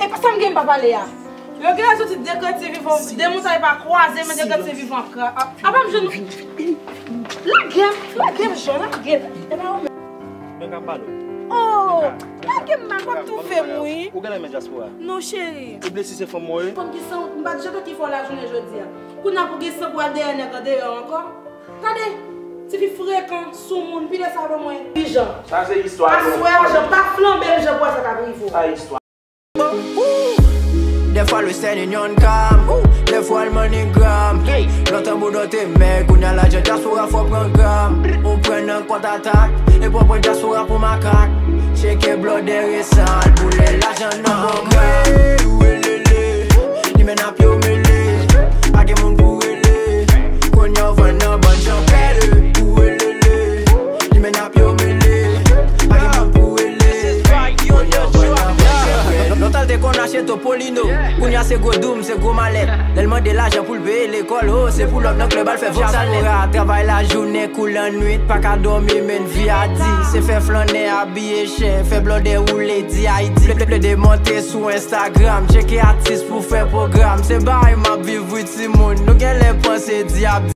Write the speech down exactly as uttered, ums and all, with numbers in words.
E pa sa m gen m pa pale a. Yo genlè soti de kretyen vivan, de montay pa kwaze, men de kretyen vivan ap kra-, ap, ap ap jwenn. Lage m, lage m, Jan, lage m. E pa ou menm. Men ka pale. Oh, lage m, man, w ap toufe m, wi. Ou genlè men dyaspora. Non, cheri. Ou blesi se fanm mwen ye. Fanm ki san, m pa t janm ki fè w lajounen jodi a. Kounye a pou gen san pou al dèyè nèg andeyò ankò. Tande, tifi frekan, soumoun, pile sa ban mwen. Jan. Sa se istwa nou. Aswè a, Jan, pa flanbe m, Jan, pou wè sa k ap rive w. Sa istwa. Dèfwa Western Union kam, dèfwa l MoneyGram. Lontan boudon te mèg, kounye a lajan dyaspora fò pran gram. Ou pran nan kontratak, epi w pran dyaspora pou makak. Tcheke blòdè resan, al boule lajan nan angra. Tou elele, li menm ap yo mele. Pa gen moun pou rele. Kounye a w vann nan bann jan pèle. Tou elele, li menm ap yo mele. Pa gen moun pou rele. Kounye a w vann nan bann jan pèle. Lontan l te konn achte Topolino. Kounye a se gwo doum, se gwo malèt. Lè l mande lajan pou l peye lekòl, oh, se pou lòt nan klèb al fè voksalèt. Dyaspora travay lajounen, kou lannwit, pa ka dòmi, men vi a di. Se fè flannè, abiye chè, fè blòdè woule, di Ayiti. Ple-, ple-, plede monte sou Instagram, tcheke atis pou fè pwogram. Se bagay m ap viv, wi, timoun. Nou genlè panse di ap